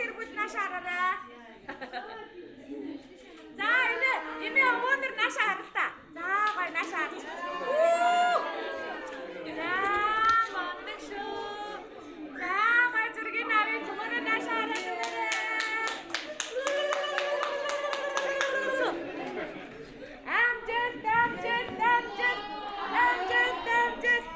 гэр бүл нааш хараарай. За энэ эмээ өвөөнөр нааш харал та. За гоё нааш харж. За мундаг шүү. За гоё зургийг авъя цөмөрөө нааш хараа цөмөрөө. Амжилт амжилт амжилт амжилт амжилт.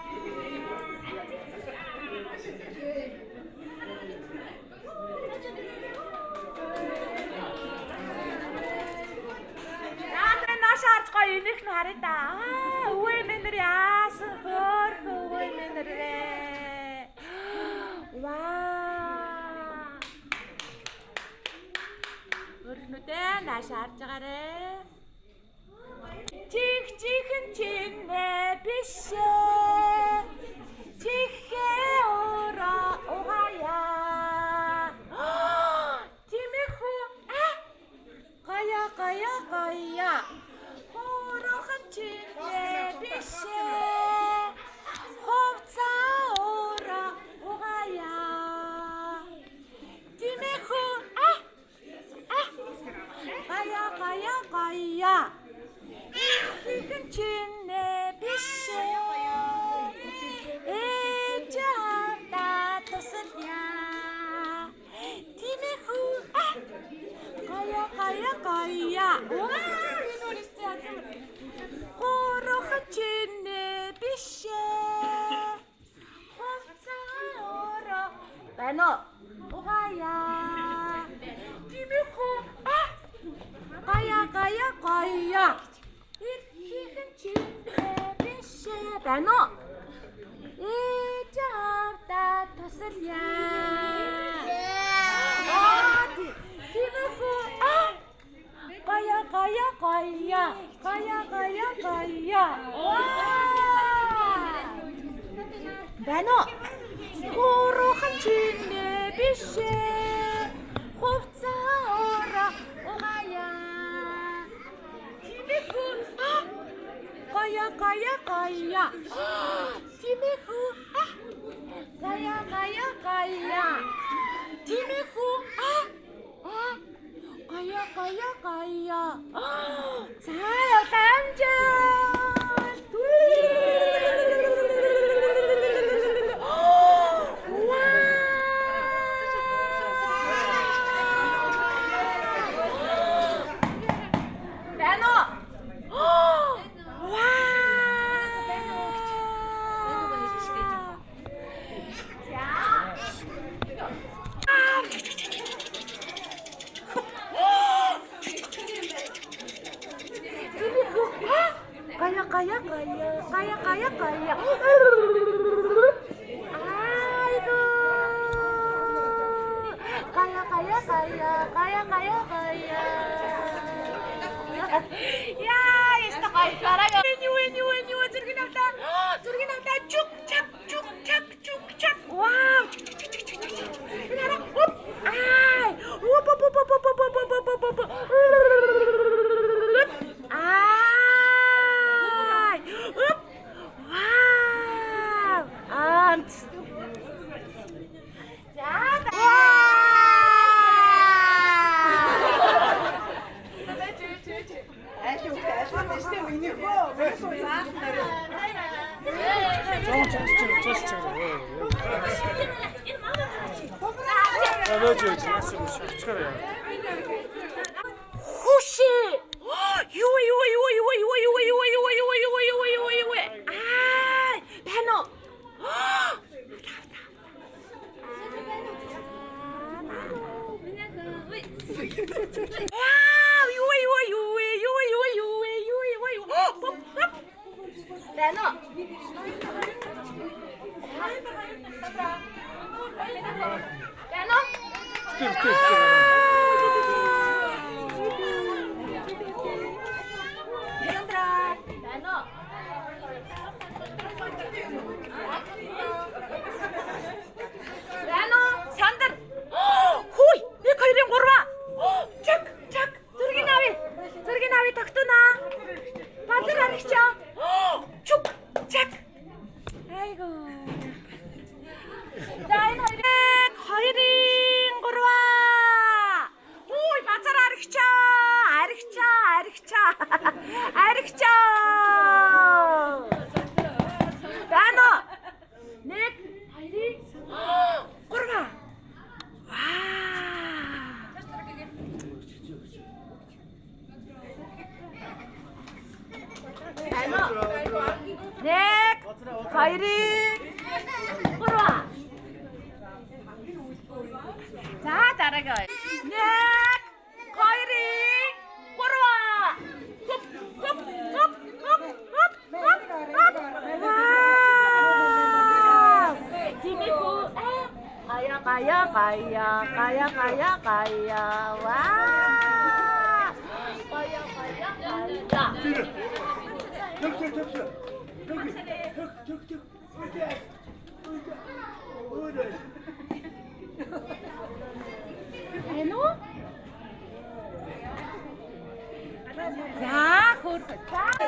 За тэр нааш харж гоё энийх нь харъя да. Аа өвөө эмээ нар яасан хөөрхөн өвөө эмээ нар вэ? Вау. Өрхнүүдээ нааш харж байгаарэ. Чих чихэн чинээ биш ээ. Чихээ өөрөө угаая. Тимэхүү а гая гая гая. Хөрөхөн чинээ биш ээ. Хувцаа өөрөө угаая. Тимэхүү а а гая гая гая. Ихэн чинээ биш ээ. Ээж аавдаа тусалъя. Тимэхүү а гая гая гая. Ваа энэ өөрөөсөө язам. Гурван чинээ биш ээ. Хувцаа өөрөө байна уу? Угаая. Тимэхүү а гая гая гая. Эрхийнхэн чинээ биш ээ. Байна уу? Ээж аавдаа тусалъя. Аа тимэхүү а гая гая гая. Гая гая гая. Ваа! Байна уу? Гурван чинээ биш ээ. Хувцаа өөрөө угаая. Тимэхүү а гая гая гая. Тимэхүү а гая гая гая. Тимэхүү а а гая гая гая. За явлаа амжилт. Байна уу? Вау! Гая гая гая гая гая гая. Айгу. Гая гая гая гая гая гая. Яа, яста гаяараа. Юу юу юу зургийг авлаа. Зургийг авлаа. Чук чак чук чак чук чак. Вау. Энэ хараа. Оп. Ай. Оп оп оп оп оп оп оп оп оп. Ай. Оп. Вау. Ант. За. Хүшээ. Юу юу юу юу юу юу юу юу юу юу юу юу юу юу. Аа, байна уу? Вау, юу юу юу юу юу юу юу юу юу. Байна уу? Байна уу? Тэр тэр тэр. Байна уу? Байна уу? Сандар. Хүй, 1 2 3. Чак чак. Зургийг авъя. Зургийг авъя тогтунаа. Базар харагчаа. Чук чак. Айгу. За энэ хоёрыг 2 3. Гая гая гая гая гая гая. Ваа. Гая гая гая. Төгс төгс. Төгс төгс төгс. Өөрөө. Энэ үү? За хөөрхөн. За.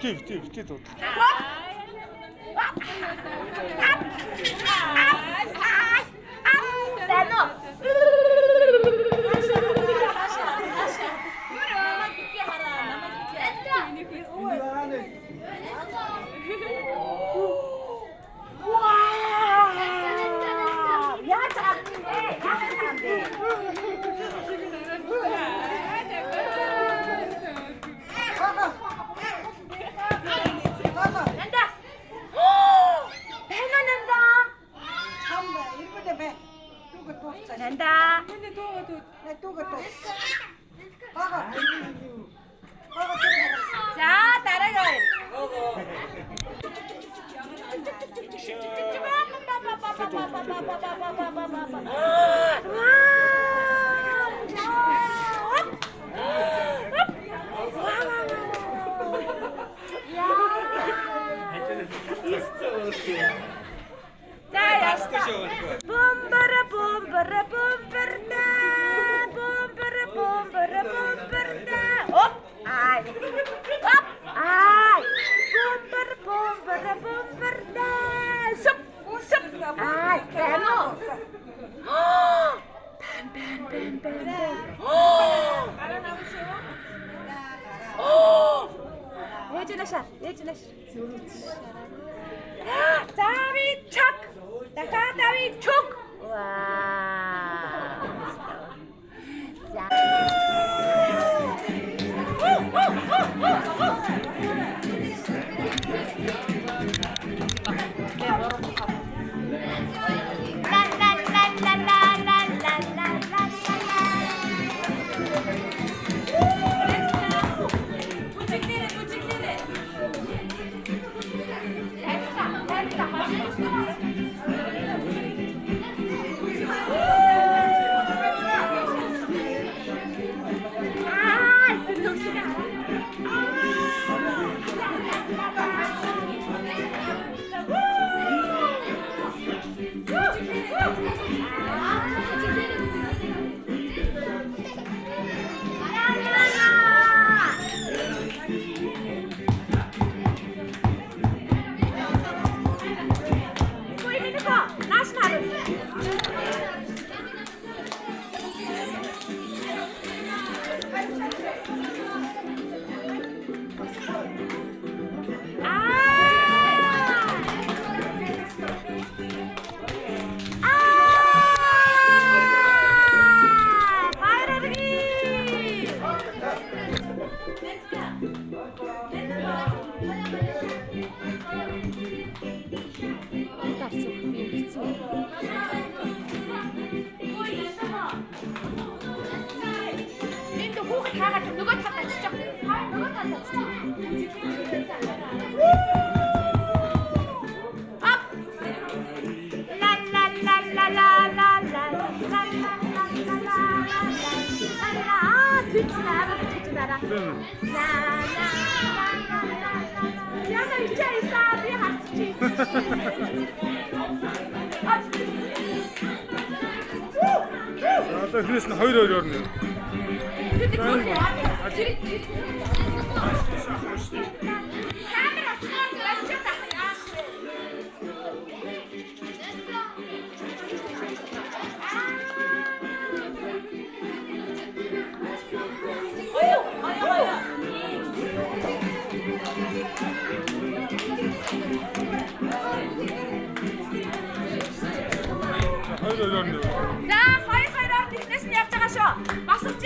Бити бити бити дуудлаа. Байна уу? Вау! Яаж байгаа юм бэ? Яаж байгаа юм бэ? Нанда. Байна нанда. Нанда. За дараагийн хоёр. За яста. Бомбара бомбара бомбарда. Бомбара бомбара бомбарда. Оп. Ай. Оп. Ай. Бомбар бомбара бомбарда. Суп. Суп. Ай. Байна уу? Бэн бэн бэн бэн. Ээж наашаа. Ээж нааш. За би чак. Дахиад ави чук. Вау. За. Ла ла ла ла ла ла ла ла ла ла. Аа, төгсгөө. Ой, миний хоо, нааш наруу. Аа! Аа! Баярлалаа. Дарсан би хэцүү. Энд хүүхэд хаагаад нөгөө талд очиж байгаа. Нөгөө талд очиж. Ап. Ла ла ла ла ла ла ла ла ла ла ла ла ла. Аа, түнсээ амар түнсээ. Ла ла ла ла ла. Яна ичээсаа би харчих. Ап. За одоо эхнээс нь 2 2 орно. Камер очихоор болчиход ах яаш вэ? За 2 2 орно. За хоёр хоёроор тэгнээс нь явж байгаа шүү. Босолж.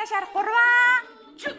Нашар 3 чүк.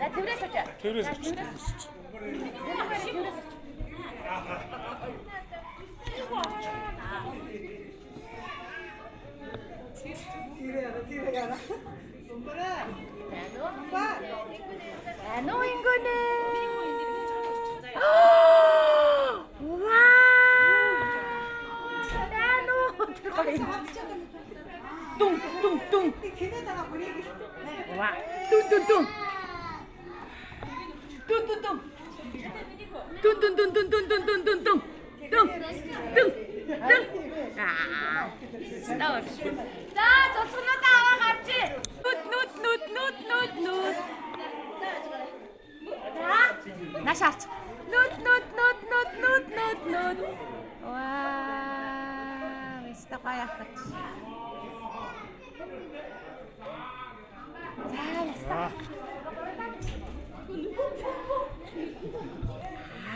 За тэврээс очоо. Тэврээс очоо. Тэврээс очоо. Ану ингөнэ. Вау! Ану тэр гоё. Тун тун тун. Ва. Тун тун тун. Тун тун тун. Тун тун тун тун тун тун тун тун тун. Тун. Тун. Тун. Аа. Стоп. За, цоцгонуудаа аваа гарчи. Нүд нүд нүд нүд нүд нүд. За, нааш арч. Нүд нүд нүд нүд нүд нүд нүд. Вау, өстө гоё ахач. За, яста.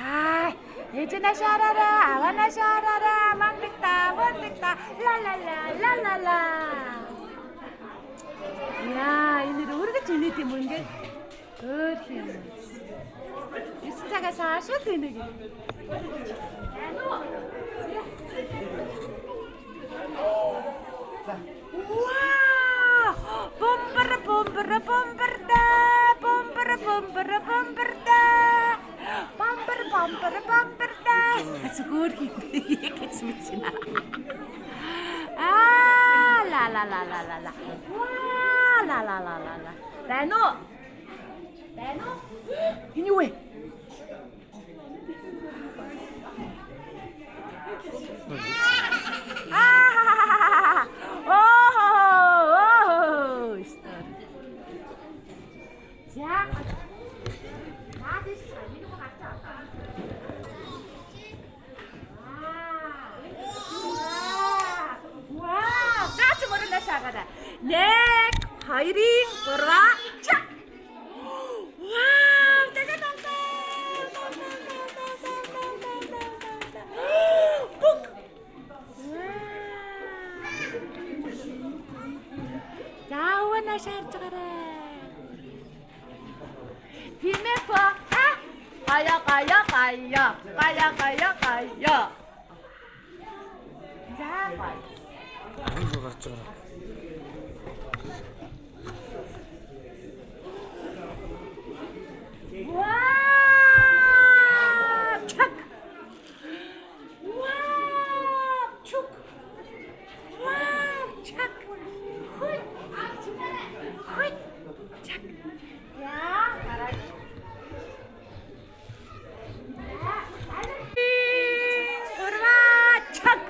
Аа, ээж наашаараа, аваа наашаараа, мангта, мангта, ла ла ла ла ла ла. Яа, энэ үргэлж инээд юм ингээд. Өөр юм. 9 цагаас хойш л энийг. Вау! Бомбар бомбар бомбар да, бомбар бомбар бомбар да. Бомбар бомбар бомбар да. Зүгээр хийх гэж мэдсэн. Аа, ла ла ла ла ла ла. Ваа, ла ла ла ла ла. Байна уу? Байна уу? Энэ юу вэ? Аа! Оо! За. Наад иш миний хөө гарч байгаа. Вау! За чи мөрөн даш агараа. 1 2 3 ча. Вау! Тэгээд авлаа. Бүк. За өвөө шаарж байгаарай. Тимэф а гая гая гая гая гая гая. За гая. Энэ гарч байгаа. Вау! Чак. Вау! Чук. Вау! Чак. Хүй. Хүй. Чак. За, гараа. Гурваа чак.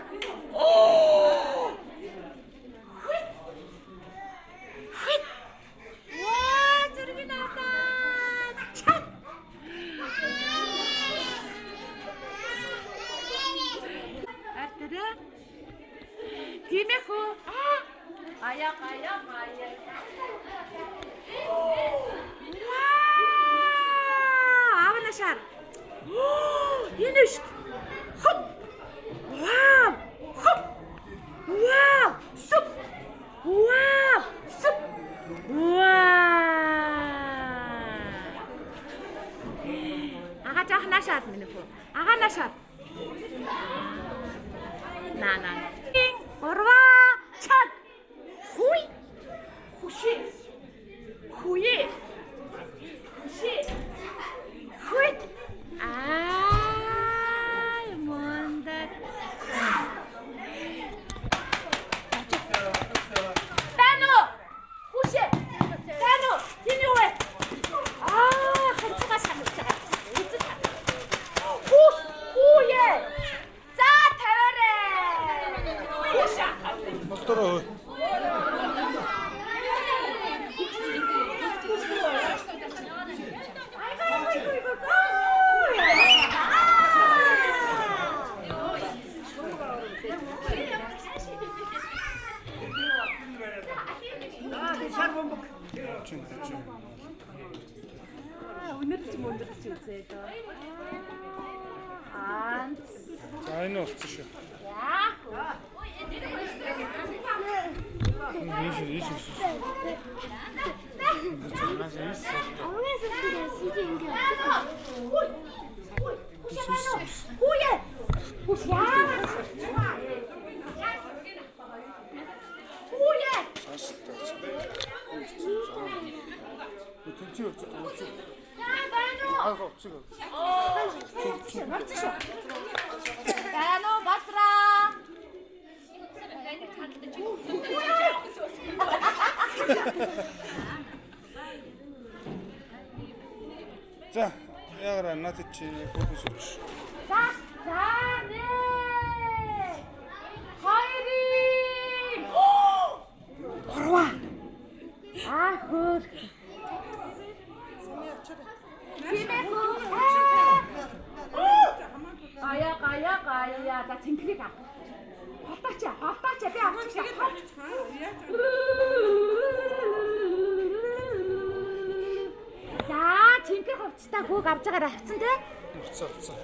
Оо! Хүй. Хүй. Ваа, зүрэг надаа. Чак. Артара. Тимэхүү. Аа. Гая гая гая. Вау! Аав нашаар. Энэ шүү. Хоп. Вау! Хоп. Вау! Суп. Вау! Суп. Вау! Ага жаах наашаар минь хөө. Ага наашаар. На на. Гурваа чаг. Хуй. Хүшээ. Хүе. Хүшээ. Хүйт. Аа, мундаг. Тану. Хүшээ. Тану. Энэ юу вэ? Аа, ханцгаа санаж байгаа. Үзэж. Хүш. Хүе. За, тавиарай. Хүшээ. Мотороо. Өнөрлөж мөндөрлөж үзээ дөө. Аа. За энэ болцсон шүү. Ийш ийш. За, яараа надад чи хөөс өгч. За, за нэ. Хоёрын. Гурваа. Аа хөөр. Гая гая гая. За цэнхрийг ав. Холдооч, холдооч би авчих. За, цэнхэр хувцастай хүүг авч байгаараа авцсан тий? Авцсан, авцсан.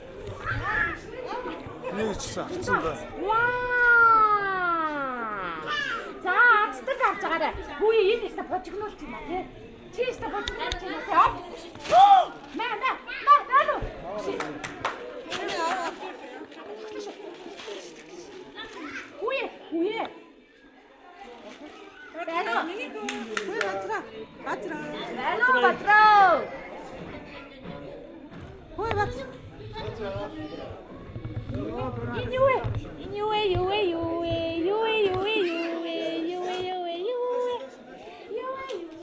Нэг ч гэсэн авцсан да. Вау! За, аздаг авч байгаарай. Хүү энэ ихтэй божигнуулч юм а тий? Чи ихтэй божигнуулч юм а тий? Мэ мэ мэ мэ. Хүүе, хүүе. Бэнэ. Хүү бацраа. Бацраа. Бэнэ бацраа. Хүү бацраа. Энэ юу вэ? Энэ юу вэ? Юу вэ? Юу вэ? Юу вэ? Юу вэ? Юу вэ? Юу вэ? Юу вэ? Юу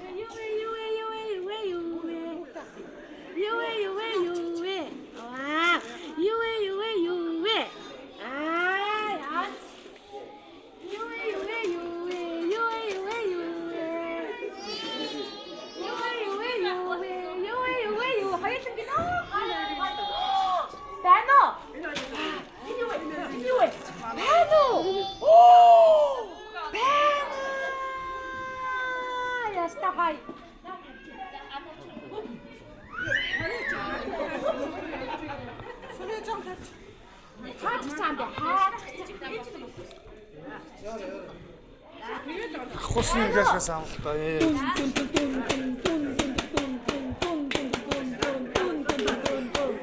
вэ? Юу вэ? Юу вэ? Юу вэ? Юу вэ? Юу вэ? Юу вэ? Юу вэ? Юу вэ? Юу вэ? Аа. Юу вэ? Юу вэ? Юу вэ? Аа, яа. Юу вэ? Юу вэ? Юу вэ? Юу вэ? Юу вэ? Юу вэ? Юу вэ? Юу вэ? Юу вэ? Юу вэ? Юу вэ? Юу хоёулаа гинөө. Байна уу? Энэ юу вэ? Энэ юу вэ? Байна уу? Оо! Байна! Яста хай. Хаач чам бэ? Хаач. Ахуйсан нэгээс амгалтай.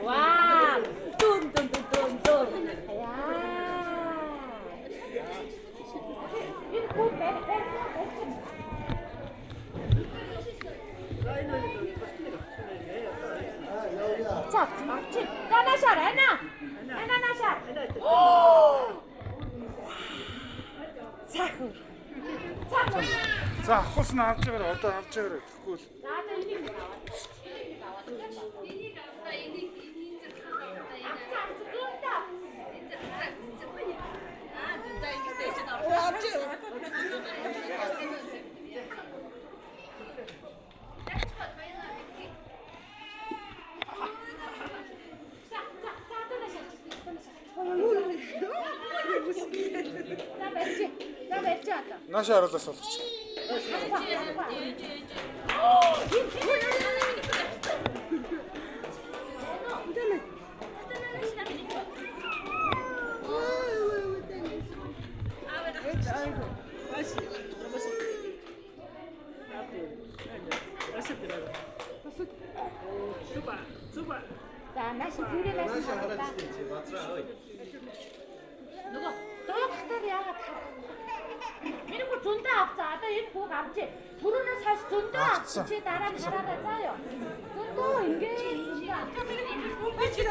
Вау! Тун тун тун тун тун. Яа. Энэ хүү бэр бэр бэр. За, авчи. За наашаар ана. Ана наашаар. Оо! Цаахан. Цаахан. За, ахуйсан авч байгаарай. Одоо авч байгаарай. Тэгэхгүй л. За, за энийг нэг аваад. Энийг аваад. Энийг аваа, энийг энийг зэрэг аваа. Аа, за ингэж дээш нь орлоо. За барьж. За барьж одоо. Наашаа харуулаас суулгач. За нааш тэрээ нааш. Нөгөө дуудахтаар яагаад харах? Миний хүү зөндөө авцаа. Одоо энэ хүүг авчээ. Түрүүнээс хойш зөндөө авчих чи дараа нь хараарай заа юу. Зөндөө ингээд зөндөө авчих.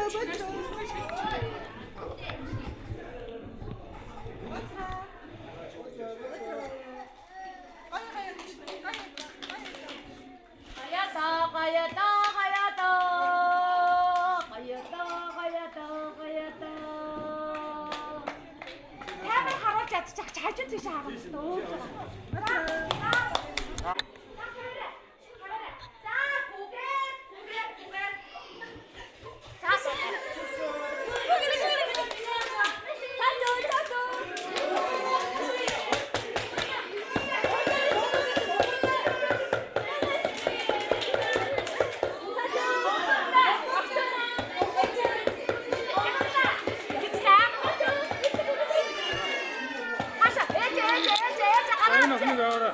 Бацраа бацраа. Гаята гаята гаята гаята гаята гаята. Камер харуулж чадчих чи хажуу тийш харуулж өөр байгаа. За камера. За гүгээд гүгээд гүгээд. За Тадо тадо. За, энэ охиныг аваарай.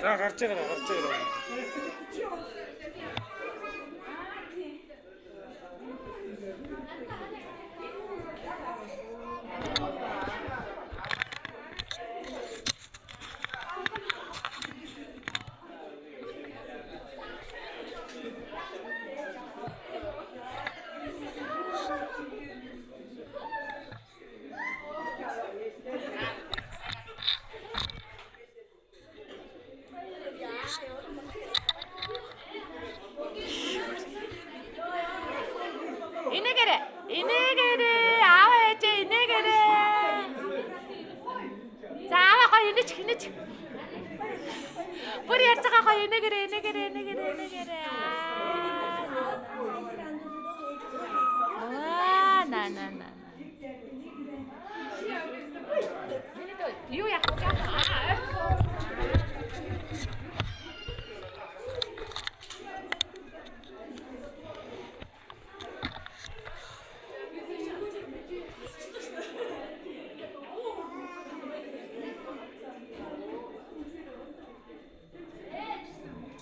За гарч байгаа гарч байгаа. Инээгээрээ. Инээгээрээ. Аава ээжээ инээгээрээ. За аава гоё инээч инээч. Бүр ярьж байгаа гоё инээгээрээ инээгээрээ инээгээрээ инээгээрээ. Аа на на на. Юу яах вэ? Аа ойр.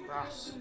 Бас.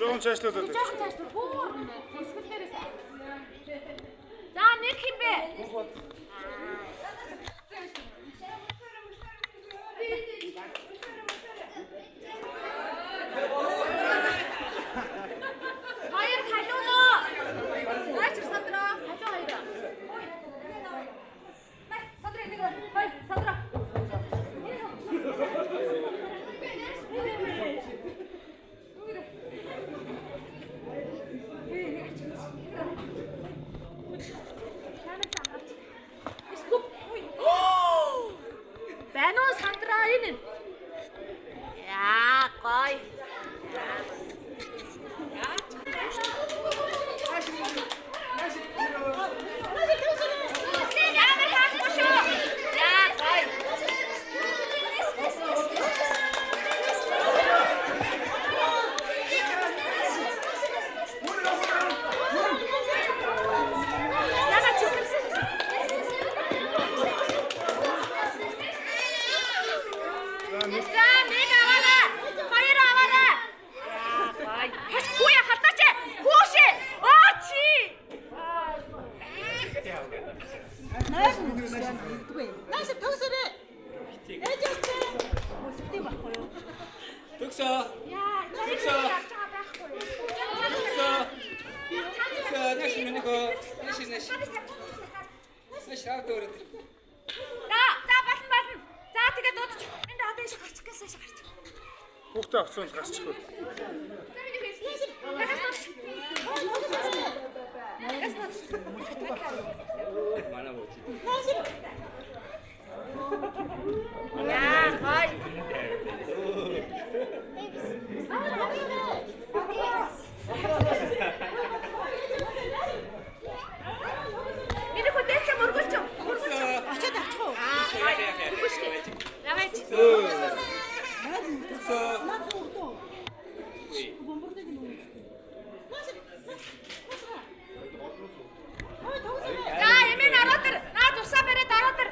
Жохон цаашлаад байна. Жохон цаашлаад хөөр тесгэл дээрээс. За нэг хин бэ? Хоёр халуун уу? Наач Сандра. Халуун хоёр. Сандра нэг хоёр. Сандра. Төгсөө. Яа, Төгсөө. явж байгаа байхгүй. Төгсөө. Төгсөө. Нэш минийхөө. Нэш нэш. Нэш хавд өрөөд. За, за болно болно. За тэгээд дуудчих. Энд одоо ийш гарчих гэсэн ийш гарчих. Хүүхдээ авсан бол гарчих вэ? Газ дуудчих. Газ дуудчих. Манай бууч. Яа, хай. Миний хөө дээдлээ мөргөлч. Мөргөлч. Очоод авчих уу? Аа, үгүй шүү дээ. Яваач. Төгсөө. Наад зурдуу. Бомбордог юм уу? Нааш. Нааш. Ой, тогсон. За, эмээ ороод ир. Наад усаа бариад ороод ир.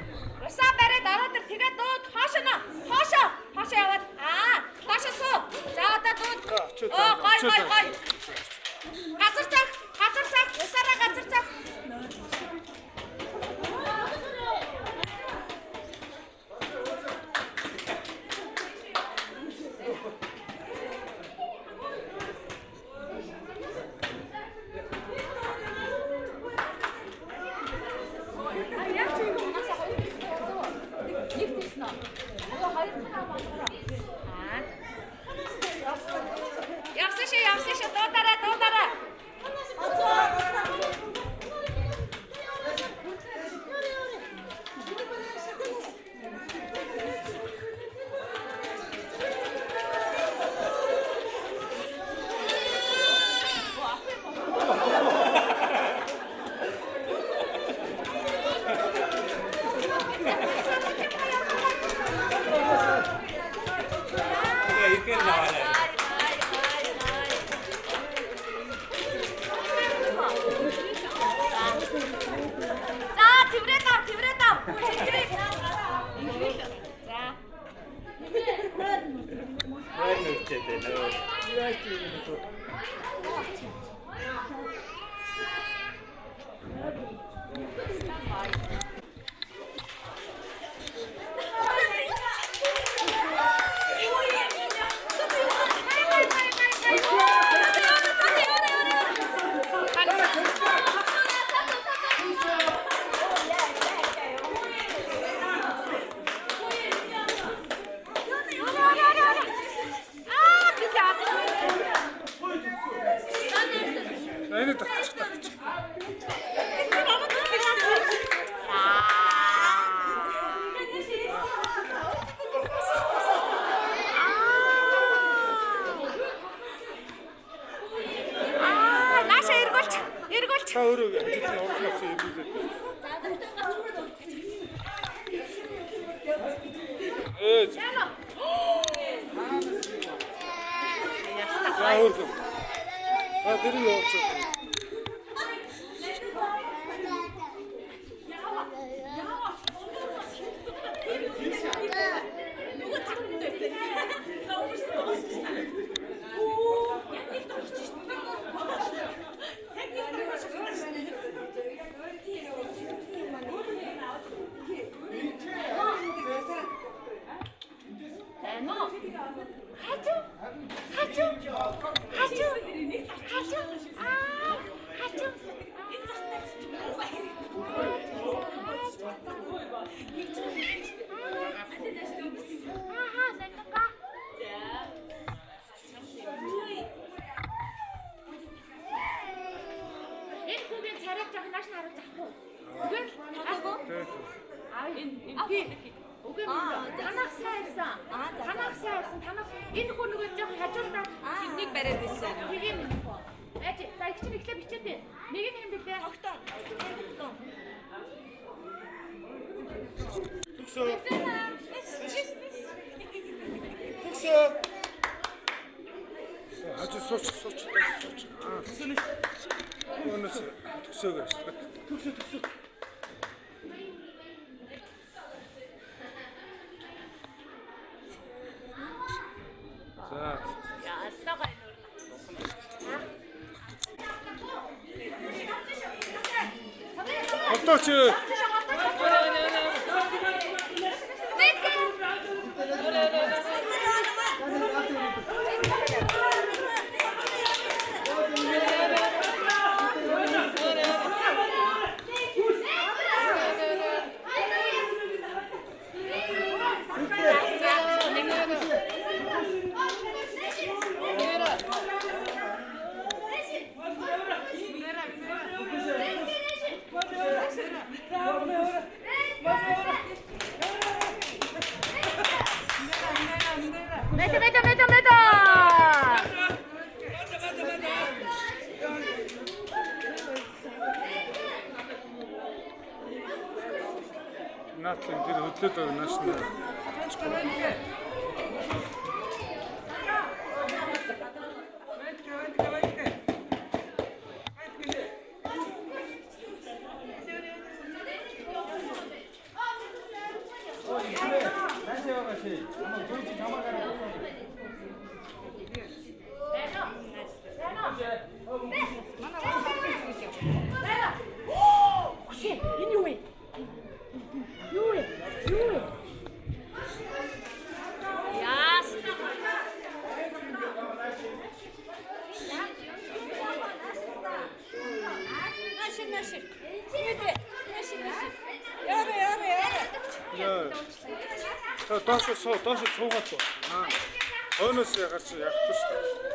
Усаа бариад ороод ир. Тэгээд дууд хоошоо нөө. Хоошоо. Хоошоо яваад. Аа, хоошоо суу. За, одоо дууд. Очоод Оо, гой очоод гой гой. Газар цах, газар цах, усаараа газар цах. Яг чи ингэ унаасаа хоёр гэсэн юм. Нэг тийсэн үү? Нөгөө хоёр дахь болгороо. Аа. Явсан шээ, явсан шээ. Дуудараа, дуудараа. Тэгээ ихээр наваа. Хай, хай, хай. За, тэврээд ав, тэврээд ав. Тэврээд. За. Нойр нүрчээд байна. Хай, хай, хай, хай, хай. Аа, би яа. За энэ татчих татчих. Аа, нааша эргүүлч. Эргүүлч. Та өөрөө хажууд нь урд нь авсан эргүүлээд. Ээ за өөрөө. За тэрийг явуулчих. Хажуу. Хажуу. Хажуу. Хажуу. Аа, хажуу. Ахаа, нэнга. Энэ хүүгийн царайг жоох нааш нь харуулж авах уу? Үгүй л авах уу? Тэ тэ. Аа, энэ энэ Үгүй юм. Танах сайн ирсэн. Танах сайн ирсэн. Танах энэ хүү нөгөө жоох хажуулдаа Тэрнийг бариад ирсэн. тийм юм хөө. Яаж за их чинь эхлээ бичээд ээ. Нэг нь юм бэлээ. Тогтоо. Төгсөө. Төгсөө. Хажуу сууч сууч сууч. Аа. Өнөөс төсөөгөө. Төгсөө төгсөө. За. Яалаа гай нүрнэ. Одоо чи Нэг. Наатлын тэр хөдлөөд байгаа нааш нь. Энэ юу вэ? Юу вэ? Юу вэ? Яасан. Нашир нашир. Нашир нашир. Яра яра яра. Яа. Та доош суу, доош суугаад боо. Аа. Хойноос ягарч яахгүй шүү дээ.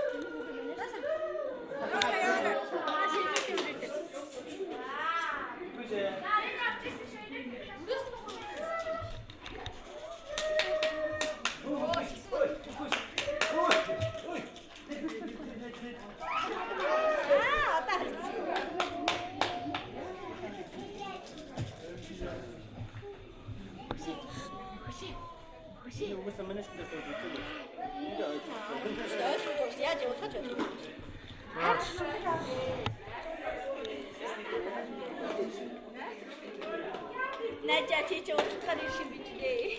Найзаа чи чи уулзахаар ирэх юм биш үү?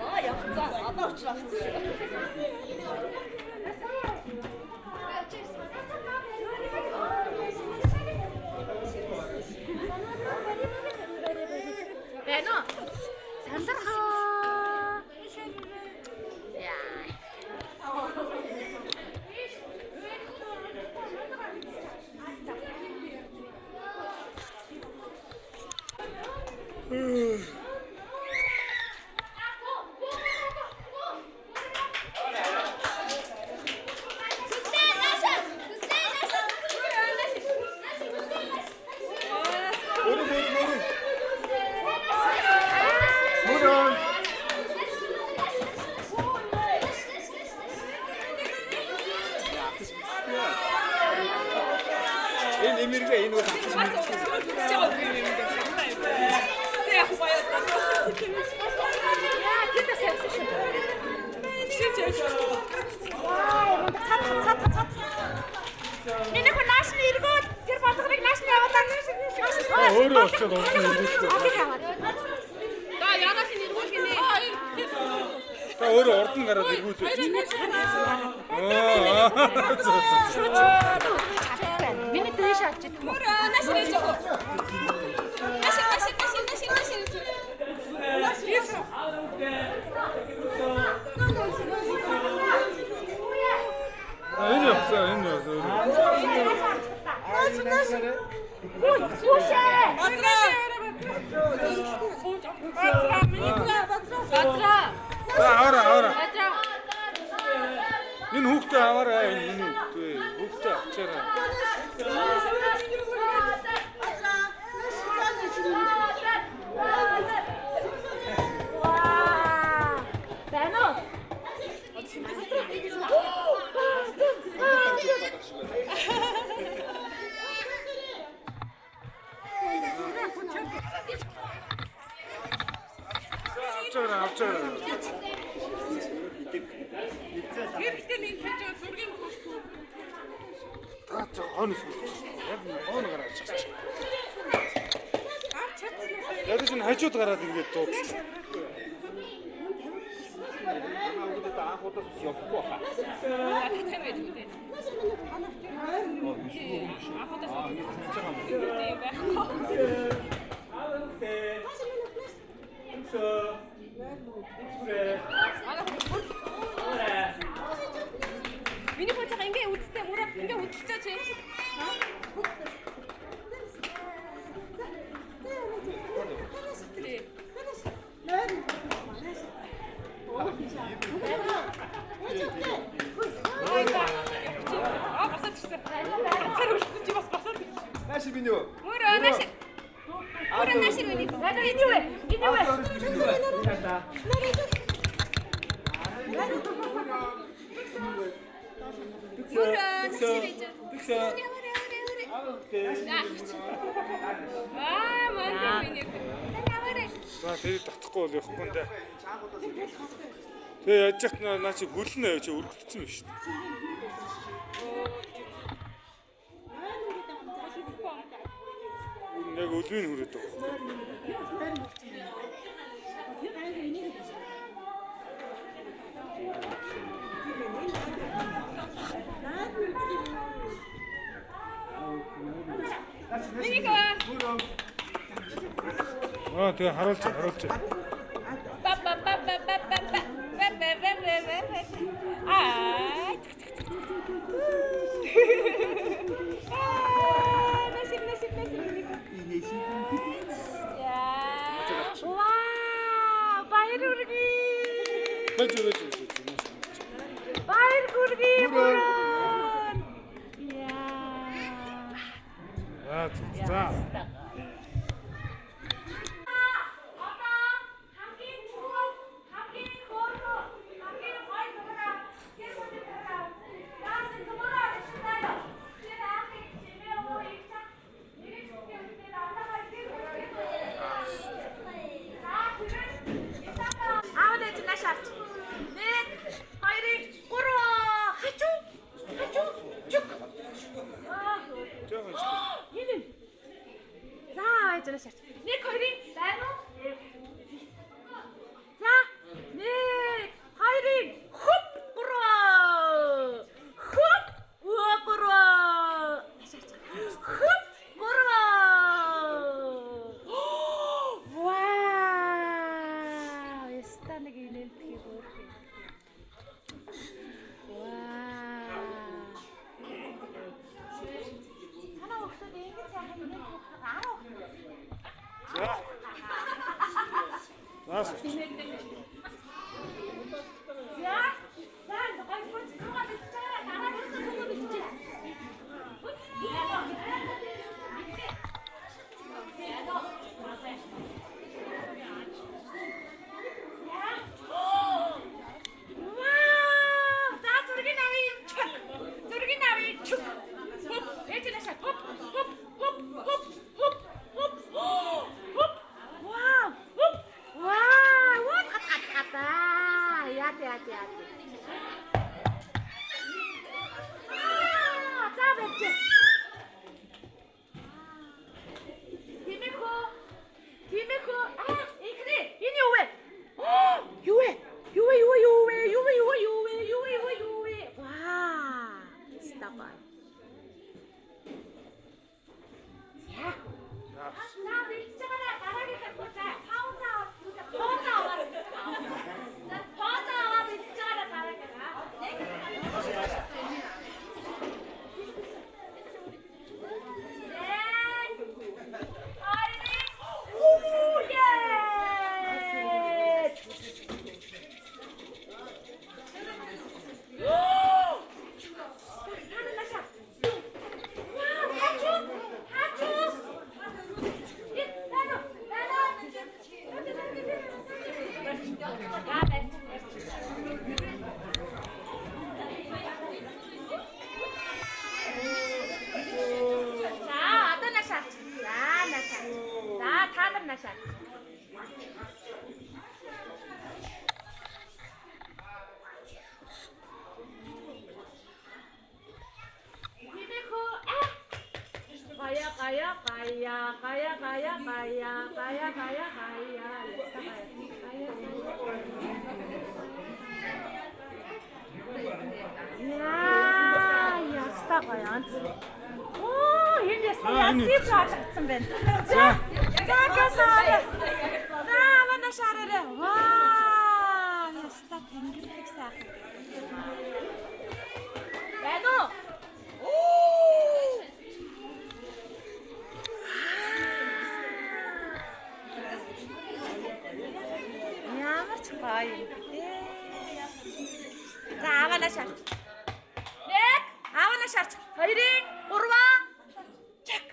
Аа явцсан. Одоо очлоо. Байна уу? Сандархаа. Яа. Энэ эмэргээ энэ үл авчих юм. Яа, тэд бас явсан шүү. Вау, цад цад цад. Миний хүн нааш нь эргүүл тэр болгоныг нааш нь явуулаа. Өөрөө очиод урд нь эргүүлдэг. За яраас нь эргүүл гинэ. Та өөрөө урд нь гараад эргүүлээ. Аа. Зөө зөө. Миний дээш авч идэх юм. Нааш ирж байгаа. Нааш нааш нааш нааш нааш ирж. Энэ явцаа энэ явцаа. Нааш нааш. Хүүшээ. Бадраа. За аваарай аваарай. Бадраа. Энэ хүүхдээ аваарай энэ хүүхдээ. Хүүхдээ авчаарай. Ваа. Байна уу? Авчаарай авчаарай. Та ч хойноос үлдчихсэн. Яг хойно гараад чигч. Яг ч энэ хажууд гараад ингээд дуудчих. Анх удаа ус явахгүй баха. Энэ юу вэ? Энэ юу вэ? Аа, манд миний. За тэр татахгүй бол явахгүй нэ. Тэгээ яаж яхад наа чи хөлнө чи өргөтсөн юм шүү дээ. Энэ яг өлвийн хүрээд байгаа. Аа тэгээ харуулж харуулж. Ба ба ба ба ба ба ба ба ба ба ба ба ба. Аа. Аа, насип насип насип. Яа. Вау, баяр хүргэе. Бэж бэж бэж. Баяр хүргэе. Бүрэн. Яа. Аа за. Одоо хамгийн чухал, хамгийн хөөрхөн, хамгийн гоё зураг ав. Тэр хүний зураг ав. Яасан зураг авчих заяа. Тэр ахыг чимээ өө их чам. Нэрийг чүтээ үстэй аллахаар тэр хүний За тэгвэл аав ээж нааш авч. 1 2 3 хачуу. Хачуу. Чүк. Аа. Жохон шүү. Энэ. За ээж нааш авч. 1 2 байна уу? За 1 2 хөп 3. Хөп 3. Нааш авч. Хөп 3. Вау! Яста нэг инээлтхий хөөрхөн. Вау! Танаа хүүхдүүд ингэж сайхан инээлтхий 10 хүүхдүүд. За. Наас. За. За гой сууж суугаад идчихээрэй. Дараа нь ерөөсөө суугаад идчихээрэй. Вау! За зургийг авъя. Чүк. Зургийг авъя. Чүк. Хоп. Ээж наашаа. Хоп. Хоп. Хоп. Хоп. Хоп. Хоп. Хоп. Вау! Хоп. Вау! Вот гат гат гата. Яа яа яа. Аа, за байж. Тимэхөө. Тимэхөө. Аа, ихнэ. Энэ юу вэ? Юу вэ? Юу вэ? Юу вэ? Юу вэ? Юу вэ? Юу вэ? Юу вэ? Юу вэ? Юу вэ? Юу вэ? Вау. Stop. За. За, бэлдэж байгаарай. Дараагийнхаа бүр за. Пауза аваад, пауза аваад. За, пауза аваад бэлдэж байгаарай дараагийнхаа. Нэг. Оо, яа! За, одоо наашаа. За, наашаа. За, та нар наашаа. Тимэхөө аа. Гая гая гая гая гая гая гая гая гая гая. Яа, яста гоё онц. Оо, энэ яста Аа, энэ. яцээ хаалгацсан байна. За, за гасаа. За, манай шаараарай. Вау, яста тэнгэрлэг сайхан. Байна уу? Оо! Ямар ч гоё юм бэ. За, аваа шаарч. Нэг, аваа шаарч. Хоёрын, гурван. Чак.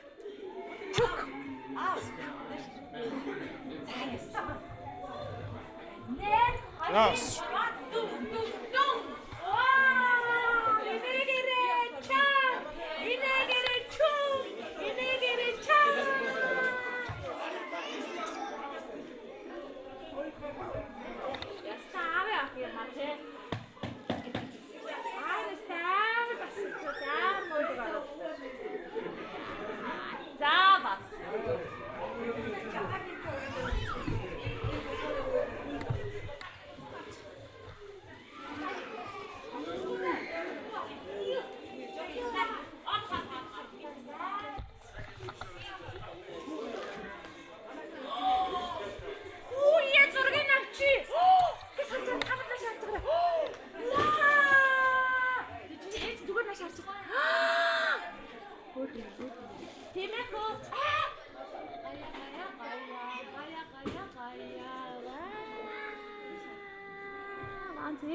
Чүк. За.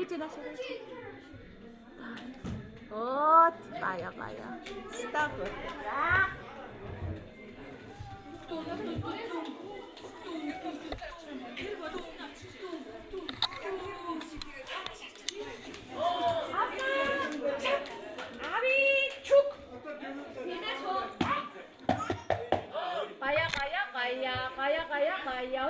Ээж наашаа. Оо, бая бая. Стоп. За. Ави чук. Гая гая гая гая гая гая.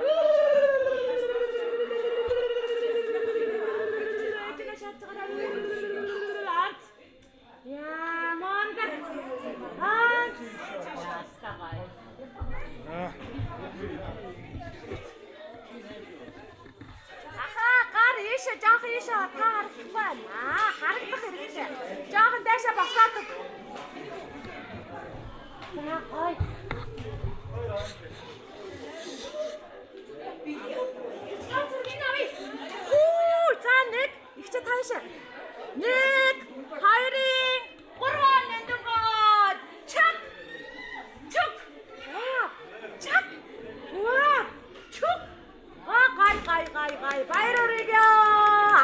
Яа, мундаг. Аа. Ястагай. Аха, гар ийшээ, жоохон ийшээ та харагдахгүй байна. Аа, харагдах хэрэгтэй. Жоохон дайшаа босоод өг. За, гоё. За, зургийг авъя. Хүү, за нэг, ихчээ та ийшээ. 1 2 3 нэндүгөө. Чак. Чук. Аа, чак. Ваа, чук. Аа, гай гай гай гай. Баяр хүргье.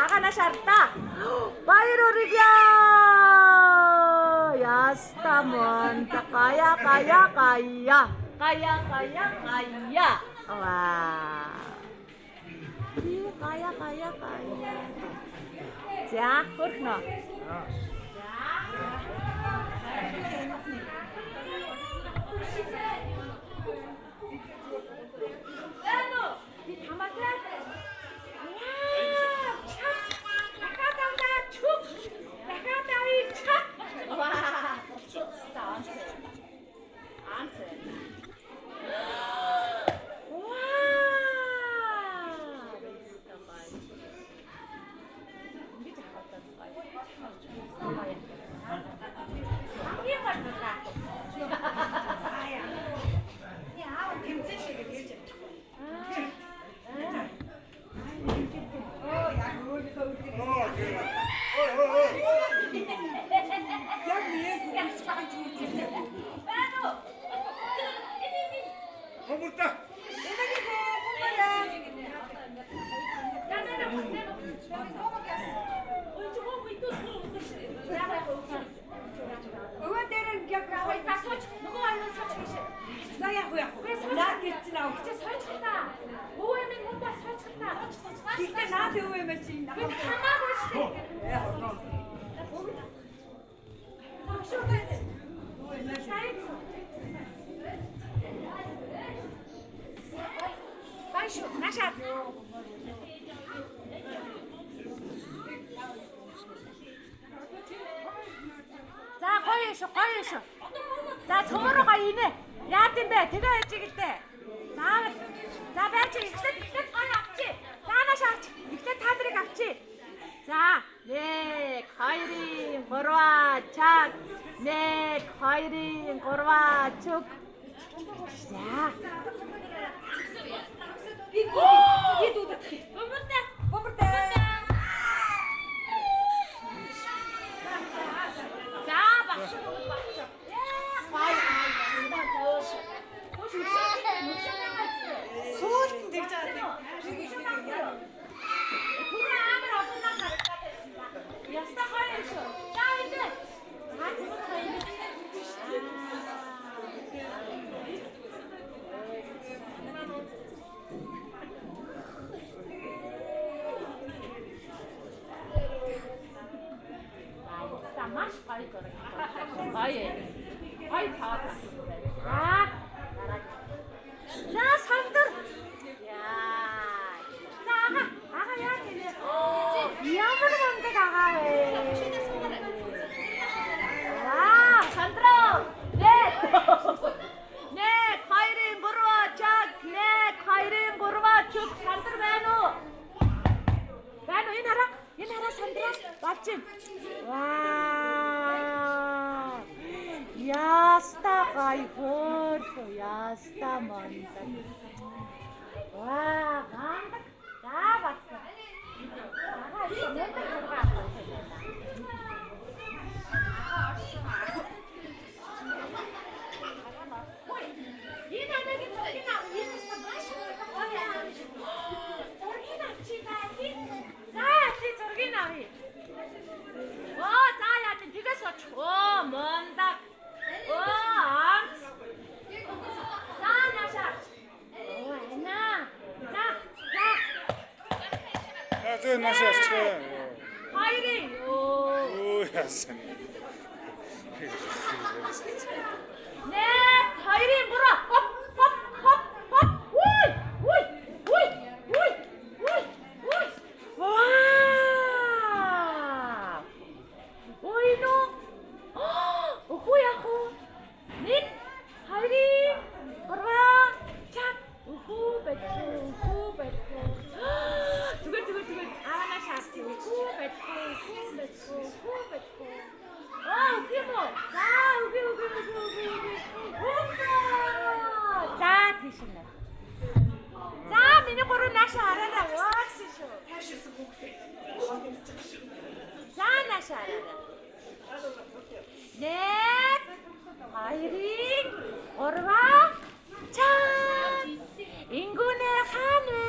Ага нааш харлаа. Баяр хүргье. Яста монта гая гая гая. Гая гая гая. Ваа. Гая гая гая. За, хөрхнө. За. Би таматай. Вау, чак. Дахиад авлаа, чүк. Дахиад авъя, чак. Вау. За, онц. Онц. Вау. Ингэж авах гоё. Хамгийн гоё зураг. Яа, тэмцээн шигээ ирж явчихгүй. Оо, яг өөрийнхөө үлгэр. Яг нэг Байна уу? Энэ. Бомборта. Өвөө дээр нь яг За сууч. Нөгөө хоёр нь сууч гэж. За яг уу яг. Наад гэж чинь аа. Чи сууч та. Өвөө минь мундаа сууч та. Гэхдээ наад өвөө юм чи. Би хамаагүй шүү дээ. Бай шүү. Наашаа. За гоё шүү, гоё шүү. За цөмөрөө гоё инээ. Яад юм бэ? Тэгээ яаж игэлтэй. Заавал. За байж эхлээд эхлээд гоё авчи. За нааш авч. Эхлээд та нарыг авчи. За 1 2 3 чаг. 1 2 3 чүг. За. Би дүүдэх. Бөмбөртэй. Бөмбөртэй. За багш багш. Яа, гоё. Хөөш нүшээ байгаа. Сүүлд нь тэгж байгаа. Түрүү амар олонноо харагдаад байсан ба. Яста гоё юм шүү. За энэ. За зүгээр гоё юм. За маш гоё зураг. Гоё. Гоё таац. За. За сандар. Яа. За ага, ага яа гинэ. Ямар мундаг агаа вэ? Аа, сандраа. Нэг. 1 2 3 чаг. 1 2 3 чүг сандар байна уу? Байна уу? Энэ хараа. Энэ хараа сандраа болж байна. Вау. Яста гай хөөрхөө, яста мундаг. Ваа, гандаг. За болсон. Агаа их мундаг зураг авах юм байна. Энэ анагийн зургийг ав. Энэ маш гоё. Зургийг авчи та. За, чи зургийг ав. Яасан. Нэг, хоёрын гурав. Хоп, хоп, хоп, хоп. Уй, уй, уй, уй, уй, уй. Вау! Ой нөө. Өхөө яах вэ? Нэг, хоёрын гурван, чак. Өхөө бэлхүү, өхөө бэлхүү. Зүгээр зүгээр зүгээр. Ааваа шаас. Өхөө бэлхүү, өхөө бэлхүү, өхөө бэлхүү. Аа, үгүй юм уу? За, үгүй үгүй үгүй үгүй үгүй. Үгүй. За, тийш нэ. За, миний гурав нааша хараарай. Уаагсан шүү. Тааширсан хүүхдээ. За, нааша хараарай. Нэг, хоёрын, гурван, чаа. Ингүнэ хаан вэ?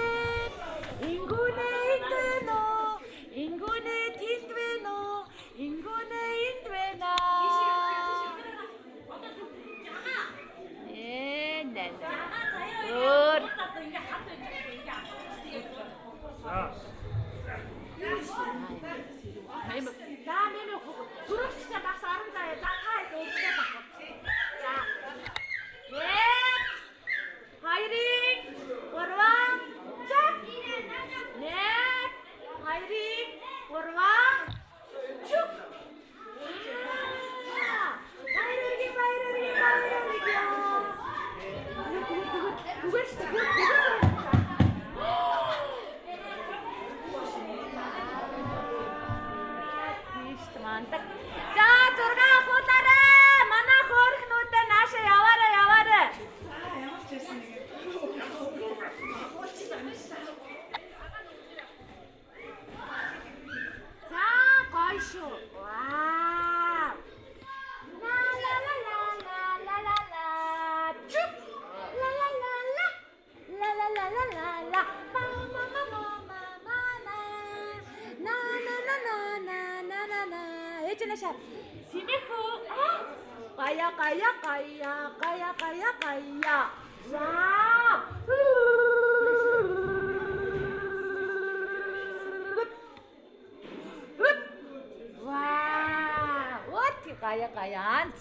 Ингүнэ энд байна уу? Ингүнэ тэнд байна уу? Ингүнэ энд байна. Э, нэ. Өөр. За, мэмэ түрүүч бас орон заяа. За, та хэд өөртөө багх. За. Нэг, хоёрын, гурван, чак. Нэг, хоёрын, гурван, чүк. Баяр хүргэе, баяр хүргэе, баяр хүргэе. Зүгээр шүү, зүгээр зүгээр. Тийш мандаг. За, 6 ахуулаарай. Манай хөөрхнүүдээ нааша яваарай, яваарай. За ямар ч байсан нэг. За, гоё шүү. Вау. Ла ла ла ла ла ла ла ла. Чүп. Ла ла ла ла. Ла ла ла ла ла ла. Ма ма ма ма ма ма ма. На на на на на на на на. Ээж наашаа. Симэхүү. Аа. Гая гая гая гая гая гая. Вау. Вау! Вот гая гаяанц.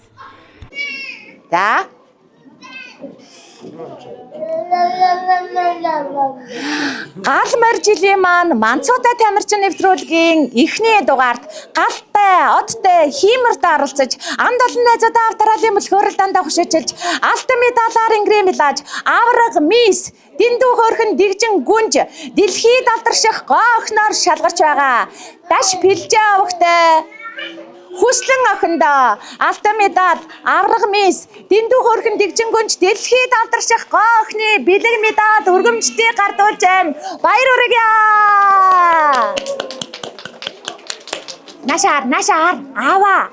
За. Гал морь жилийн маань Манцуутай тамирчин нэвтрүүлгийн эхний дугаарт галтай, одтой, хиймортой оролцож, ам долон найзуудаа автралын мөлхөөрөл дандаа хөшөөчилж, алтан медалаар ингрийн милаж, авраг мисс, дэндүү хөөрхөн дэгжин гүнж, дэлхийд алдарших гоо охиноор шалгарч байгаа. Даш пилжээ овогтой Хүслэн охиндоо алтан медаль, авраг мисс, дэндүү хөөрхөн дэгжин гүнж, дэлхийд алдарших гоо охины бэлэг медаль өргөмжтийг гардуулж байна. Баяр хүргье! Наашаар, наашаар, аава.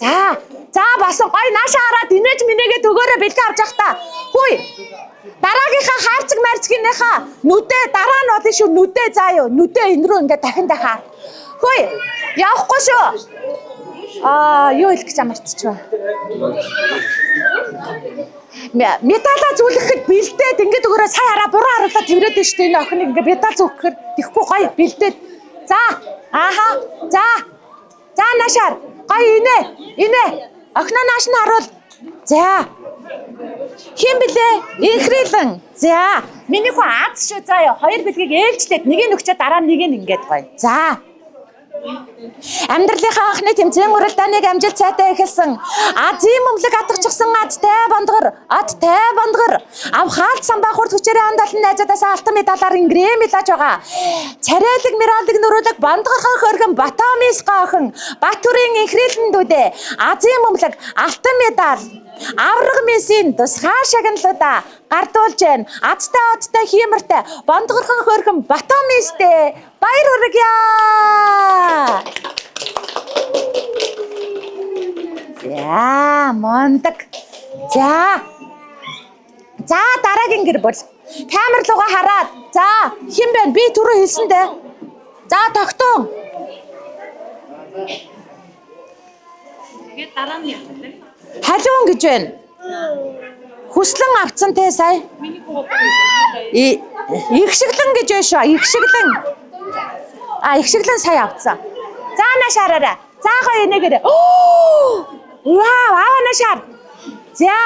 За, за басан гоё наашаа хараад инээж минийгээ төгөөрөө бэлгээ авч явах та. Хүй. Дараагийнхаа хайрцаг марцгийнхаа нүдэ дараа нь болно шүү. Нүдэ заа юу. Нүдэ энэ рүү ингээд дахин дахиад. Хүй. Явахгүй шүү. Аа, юу хэлэх гэж амарччих вэ? Медалаа зүлгэхэд бэлдээд ингээд өгөөрэй сая хараа буруу харуулаад тэрврээд байна шүү дээ. Энэ охиныг ингээд медаль зүгхэхээр тэхгүй гоё бэлдээд. За, ааха. За. За наашаар. Гоё инээ. Инээ. Охиноо нааш нь харуул. За. Хэн блэ? Инхрийлэн. За. Миний хүү аз шүү заа ёо. Хоёр бэлгийг ээлжлээд нэг нь өгчөө дараа нь нэг нь ингээд гоё. За. Амьдралынхаа анхны тэмцээн уралдааныг амжилт сайтай эхэлсэн. Азийн бөмбөлөг атгачихсан адтай бондгор, адтай бондгор. Ав хаалт самбаа хурд хүчээрээ анд олон найзуудаас алтан медалаар ингрэм мэлаж байгаа. Царайлаг миралдаг нөрүүлэг бондгорхон хөргөн Батомис гоохин Батүрийн инхрийлэндүүдээ Азийн бөмбөлөг алтан медаль авраг мисийн тусгай шагналуудаа гардуулж байна. Азтай одтой хиймортой бондгорхон хөргөн Батомистэй баяр хүргье! За, мундаг. За. За, дараагийн гэр бүл. Камер руугаа хараад. За, хэн бэ? Би түрүү хэлсэн дээ. За, тогтун. Тэгээд дараа нь яах вэ? Халиун гэж байна. Хүслэн авцсан те сая. Миний хүү Ихшиглэн гэж байна шүү. Ихшиглэн. А, ихшиглэн сая авцсан. За, нааш хараарай. За гоё энийгээр. Вау, аава наашаар. За.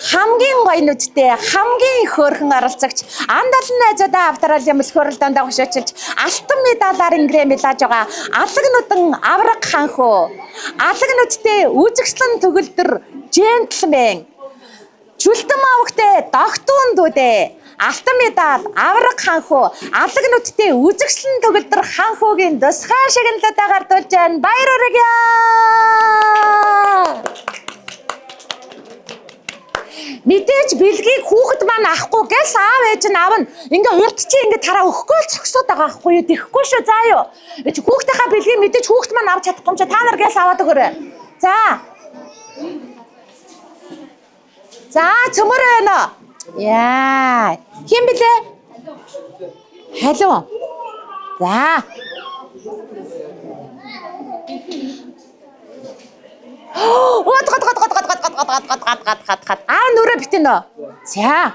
Хамгийн гоё нүдтэй, хамгийн хөөрхөн оролцогч Андалан найзуудаа Австралийн мөлхөөрөлдөнд хошоочилж алтан медалаар ингэрээ мэлаж байгаа алаг нүдэн авраг ханхөө. Алаг нүдтэй үзэгслэн төгөлдөр джентльмен. Чүлтэн мавгтэй догтун дүүдээ. Алтан медаль авраг ханхөө. Алаг нүдтэй үзэгслэн төгөлдөр ханхөөгийн тусгай шагналуудаа гардуулж байна. Баяр хүргье! Мэдээж бэлгийг хүүхэд маань авахгүй гэлс аав ээж нь авна. Ингээ урд чи ингээ тараа өгөхгүй л зогсоод байгаа байхгүй юу? Тэхгүй шүү заа юу. Чи хүүхдийнхаа бэлгийг мэдээж хүүхэд маань авч чадахгүй юм чи та нар гэлс аваад өгөөрэй. За. За цөмөр байна уу? Яа. Хэн блэ? Халуун. За. Гот гот гот гот гот гот гот гот гот гот гот гот гот. Аа нүрэ битэн нөө. За.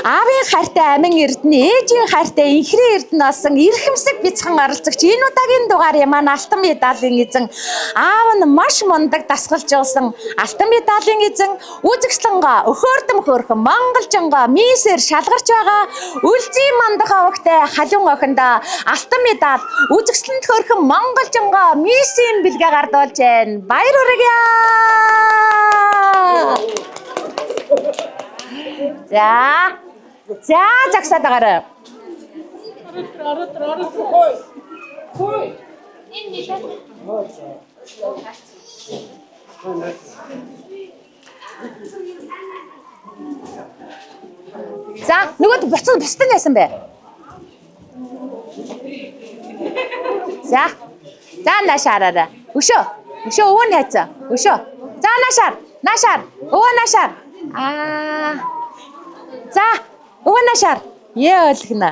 Аавын хайртай амин эрдэнэ, ээжийн хайртай инхрийн эрдэнэ болсон эрхэмсэг бяцхан оролцогч энэ удаагийн дугаарын маань алтан медалийн эзэн аав нь маш мундаг дасгалжуулсан алтан медалийн эзэн үзэгслэнга өхөөрдөм хөөрхөн монголжинго мисээр шалгарч байгаа Үлзий мандах овогтой халуун охиндоо алтан медаль үзэгслэнд хөөрхөн монголжинго мисийн бэлгээ гардуулж байна. Баяр хүргье! За. За загсаад агаарай. За нөгөөд буцан бусдын яасан бэ? За. За наашаараа. Өшөө. Өшөө өвөө нь хайцаа. Өшөө. За наашаар. Наашаар. Өвөө наашаар. Аа. За өвөө наашаар. Ее ойлгоно.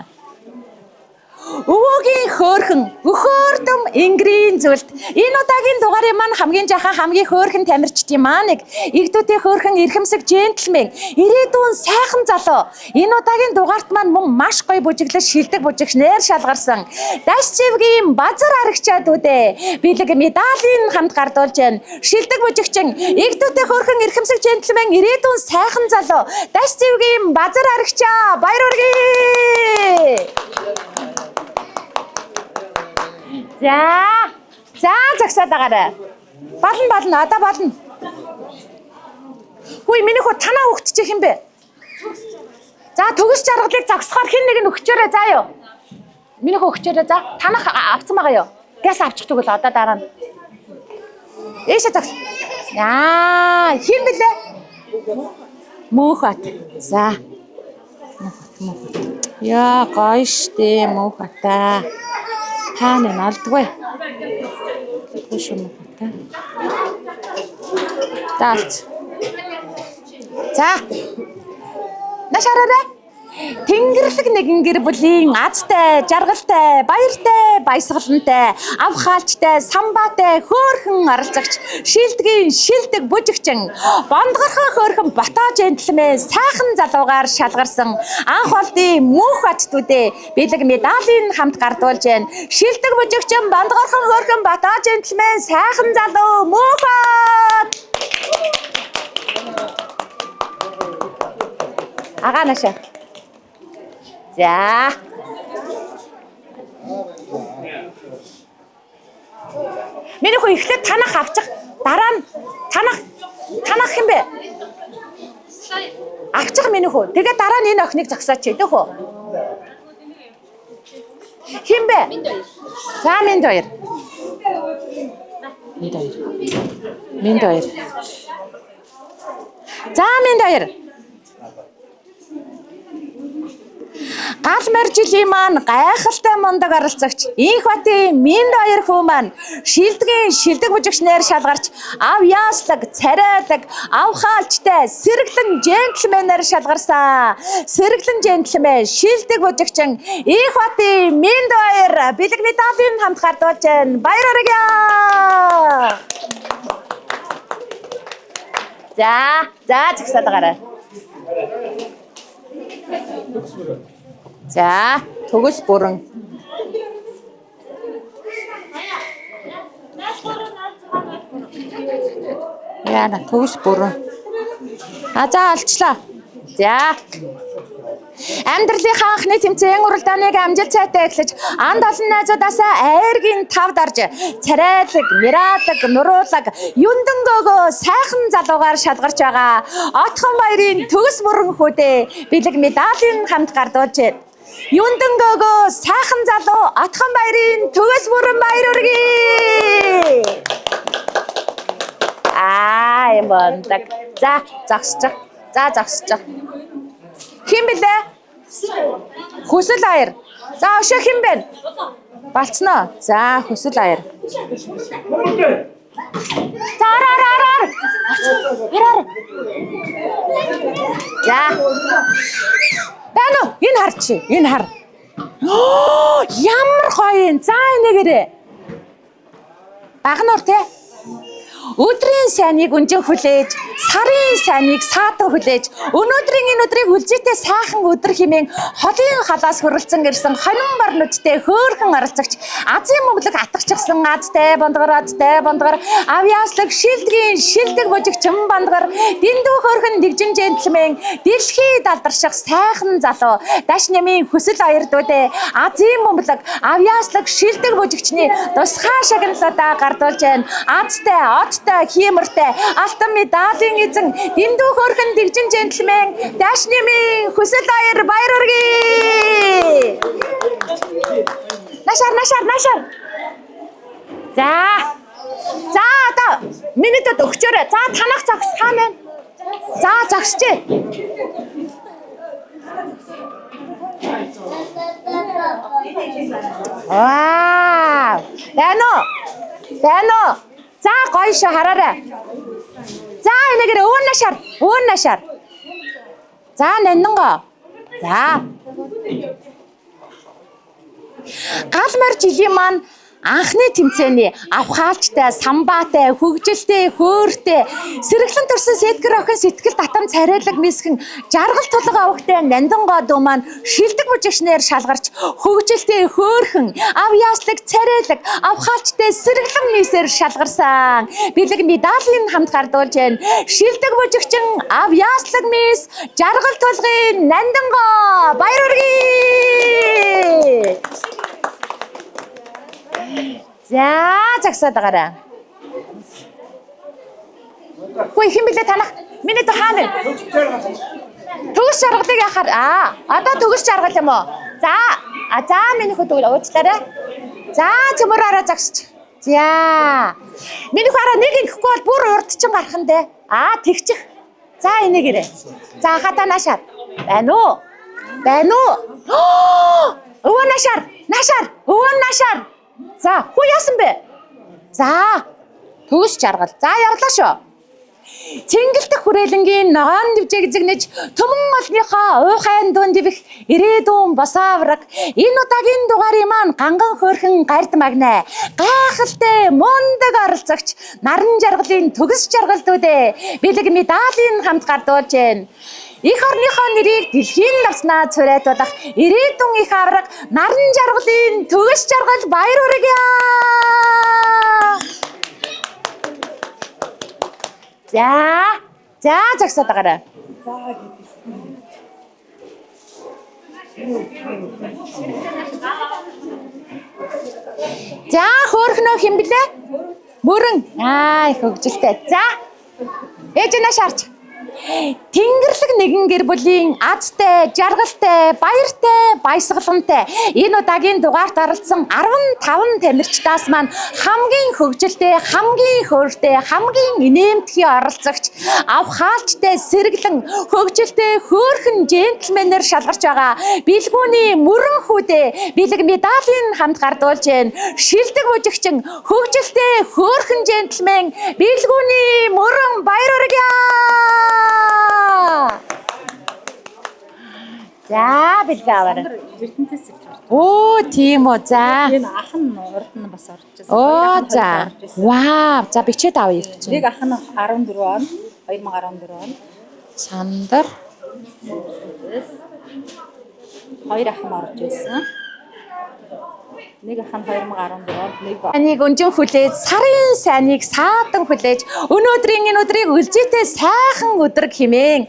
Өвөөгийн хөөрхөн, өхөөрдөм энгэрийн зүлт. Энэ удаагийн дугаарын маань хамгийн жаахан хамгийн хөөрхөн тамирчдын маань нэг игдүүдийн хөөрхөн эрхэмсэг джентльмен, ирээдүйн сайхан залуу. Энэ удаагийн дугаарт маань мөн маш гоё бүжиглэл шилдэг бүжигчнээр шалгарсан. Дашчивгийн базар арагчаад үдэ. Бэлэг медалийн хамт гардуулж байна. Шилдэг бүжигчин, игдүүдийн хөөрхөн эрхэмсэг джентльмен, ирээдүйн сайхан залуу. Дашчивгийн базар арагчаа баяр хүргэе. За. За загсаад агаарай. Болно болно одоо болно. Хүй миний хүү танаа хүүхд чи хэн бэ? За төгс жаргалыг зогсохоор хэн нэг нь өгчөөрэй заа юу? Миний хүү өгчөөрэй за. Танах авцсан байгаа юу? Гэс авчих тэгвэл одоо дараа нь. Ээшээ загс. Аа хэн блэ? Мөөхат. За. Мөөхат мөөхат. Яа гоё штэ мөөхатаа. Хаана н алдгүй. Шүү мөөхата. За алц. За. Наашаарай. Тэнгэрлэг нэгэн гэр бүлийн азтай, жаргалтай, баяртай, баясгалантай, ав хаалчтай, самбаатай, хөөрхөн оролцогч, шилдгийн шилдэг бүжигчин, бондгорхон хөөрхөн Бото джентльмен сайхан залуугаар шалгарсан анх олдын мөнх баттүүдээ бэлэг медалийн хамт гардуулж байна. Шилдэг бүжигчин, бондгорхон хөөрхөн Бото джентльмен сайхан залуу мөнх бат. Агаа наашаа. За. Миний хүү эхлээд танах авчих, дараа нь танах юм бэ? Авчих миний хүү. Тэгээ дараа нь энэ охиныг зогсооч идэх үү? Хин бэ? За минь хоёр. Минь хоёр. Минь хоёр. За минь хоёр. Гал моржилийн маань гайхалтай мундаг оролцогч Инх Батын минь хоёр хүү маань шилдгийн шилдэг бүжигчнээр шалгарч ав яаслаг, царайлаг, ав хаалчтай сэргэлэн джентльменээр шалгарсан. Сэргэлэн джентльмен, шилдэг бүжигчин Инх Батын минь хоёр бэлэг медалийн хамт гардуулж байна. Баяр хүргье! За, за згсаад гараа. За, төгс бүрэн. Яана төгс бүрэн. А за олчлоо. За. Амьдралынхаа анхны тэмцээн уралдааныг амжилт сайтай эхлэж, анд олон найзуудаасаа айргийн тав дарж, царайлаг, мираалаг, нуруулаг, юндөнгөөгөө сайхан залуугаар шалгарч байгаа. Отхон баярын төгс бүрэн хүүдээ бэлэг медалийн хамт гардуулж байна. Юндөнгөөгөө сайхан залуу Отхон баярын төгс бүрэн баяр өргөе. Аа юм бондаг. За зогсчих. За зогсчих. Хэн блэ? Хүсэл аяр. За өшөө хэн бэ? Балцнаа. За хүсэл аяр. За ор ор ор ор. Ор ор. За. Байна уу? Энэ хар чи. Энэ хар. Ямар гоё юм. За энэгээрээ. Багнуур те. Өдрийн сайныг өнжин хүлээж, сарын сайныг саадан хүлээж, өнөөдрийн энэ өдрийг үлзийтэй сайхан өдөр хэмээн холын халаас хөрөлцөн ирсэн хонин бар нүдтэй хөөрхөн оролцогч, азийн мөглөг атгахчихсан азтай бондгор, азтай бондгор, авьяаслаг шилдгийн шилдэг божигчин бондгор, дэндүү хөөрхөн нэгжин джентльмен, дэлхийд алдарших сайхан залуу, даш нэмийн хүсэл аярдуудээ азийн мөглөг, авьяаслаг шилдэг божигчны тусгай шагналуудаа гардуулж байна. Азтай, оттой, хиймортой, алтан медалийн эзэн, дэндүү хөөрхөн дэгжин джентльмен, даш нэмийн хүсэл аяр баяр хүргэе. Нашаар, нашаар, нашаар. За. За одоо минутад өгчөөрэй. За танах зогс хаана байна? За зогсчээ. Вау! Байна уу? Байна уу? За гоё шүү хараарай. За энэгээр өвөн нашаар, өвөн нашаар. За наннанго. За. Гал морь жилийн маань анхны тэмцээний авхаалжтай, самбаатай, хөгжилтэй, хөөртэй, сэргэлэн төрсэн сэтгэр охин сэтгэл татам царайлаг мисхэн жаргал тулга авахтай нандинго дүү маань шилдэг бүжигчнээр шалгарч хөгжилтэй, хөөрхөн, авьяаслаг, царайлаг, авхаалжтай сэргэлэн мисээр шалгарсан. Бэлэг медалийн хамт гардуулж байна. Шилдэг бүжигчин, авьяаслаг мис, жаргал тулгын нандинго баяр хүргэе. За загсаад байгаарай. Хөөе хэн блэ танах? Миний дүү хаана вэ? Төгс жаргалыг яхаар. Аа, одоо төгс жаргал юм уу? За, а за миний хүү тэгвэл уучлаарай. За цөмөр ороо загсч. За. Миний хүү араа нэг ингэхгүй бол бүр урд чинь гарах нь дээ. Аа, тэгчих. За энийгээрээ. За хатаа наашаар. Байна уу? Байна уу? Өвөө наашаар. Наашаар. Өвөө наашаар. За, хүү яасан бэ? За, төгс жаргал. За, явлаа шүү. Цэнгэлдэх хүрээлэнгийн ногоон дэвжээг зэгнэж түмэн олныхоо уухайн дунд дэвх ирээдүйн босоовраг энэ удаагийн дугаарын маань ганган хөөрхөн гард магнаа гайхалтай мундаг оролцогч наран жаргалын төгс жаргалдуудээ бэлэг медалийн хамт гардуулж байна. Их орныхоо нэрийг дэлхийн навснаа цураайтуулах ирээдүйн их авраг наран жаргалын төгс жаргал баяр хүргье. За, за загсаад байгаарай. За хөөрхнөө хэн блэ? Мөрөн. Аа, их хөгжилтэй. За. Ээж нааш харч. Тэнгэрлэг нэгэн гэр бүлийн азтай, жаргалтай, баяртай, баясгалантай энэ удаагийн дугаарт оролцсон 15 тамирчдаас маань хамгийн хөгжилтэй, хамгийн хөөртэй, хамгийн инээмтгий оролцогч, авхаалчтай, сэргэлэн, хөгжилтэй, хөөрхөн джентльменээр шалгарч байгаа бэлгүүний мөрөн хүүдээ бэлэг медалийн хамт гардуулж байна. Шилдэг бүжигчин, хөгжилтэй, хөөрхөн джентльмен бэлгүүний мөрөн баяр хүргье. За бэлгээ аваарай. Эрдэнэтэс ирж байна. Оо тийм үү. За. Энэ ах нь урд нь бас орж ирсэн. Оо за. Вау. За бичээд авъя гэж. Нэг ах нь 14 он, 2014 он. Сандар. Хоёр ах нь орж ирсэн. Нэг ах нь 2014 онд нэг Сайныг өнжин хүлээж, сарын сайныг саадан хүлээж, өнөөдрийн энэ өдрийг үлзийтэй сайхан өдөр хэмээн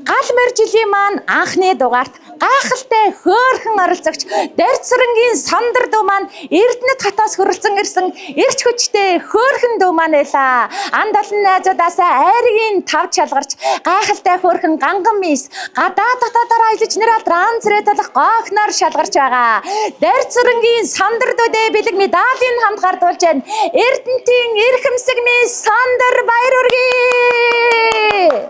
гал морь жилийн маань анхны дугаарт гайхалтай хөөрхөн оролцогч Дорцоронгийн сандар дүү маань Эрдэнэт хотоос хүрэлцэн ирсэн эрч хүчтэй хөөрхөн дүү маань байлаа. Анд олон найзуудаасаа айргийн тав чалгарч гайхалтай хөөрхөн ганган мис гадаа дотоодоор аялаж нэр алдрaan цэрэ талах гоохноор шалгарч байгаа. Дорцоронгийн сандар дүүдээ бэлэг медалийн хамт гардуулж байна. Эрдэнтийн эрхэмсэг мис сандар баяр хүргэе.